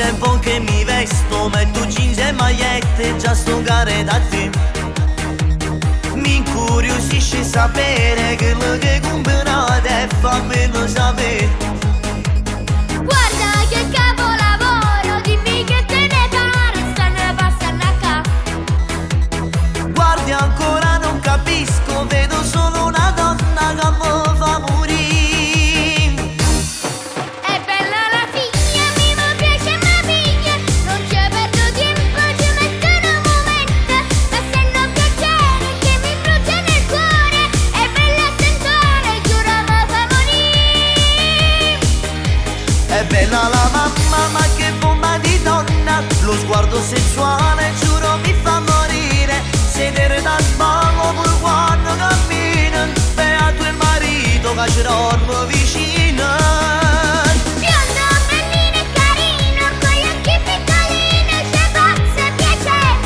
tempo che mi vesto, metto jeans e magliette, già sto da te. Mi incuriosisce sapere quello che combinate e fammelo sapere. Guarda che capolavoro, dimmi che te ne pare, stanno passando a ca. Guardi, ancora non capisco, vedo solo una donna che mi fa morire. È bella la figlia, mi piace ma piglia, non ci perdo tempo, ci metto un momento, ma se non piacere che mi brucia nel cuore, è bella sensuale, giuro mi fa morire. È bella la mamma, ma che bomba di donna, lo sguardo sensuale, giuro, mi fa morire. Sedere da sballo pure quando cammina, beato il marito che ci dorme vicino. Biondo, bellino e carino, con gli occhi piccolini, ci posso piacere.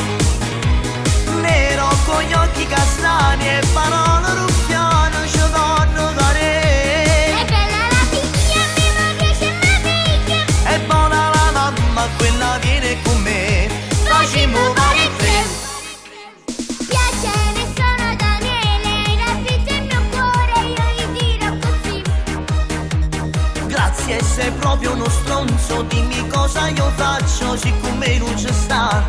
Nero con gli occhi castani e parole ruffiane ci fanno cadere. È bella la figlia, mi piace ma piglia, È buona la mamma, quella viene con me. Facciamo pare tre. Piacere, sono Daniele, hai rapito il mio cuore, io gli dirò così. Grazie, sei proprio uno stronzo, dimmi cosa io faccio, siccome non ci sta.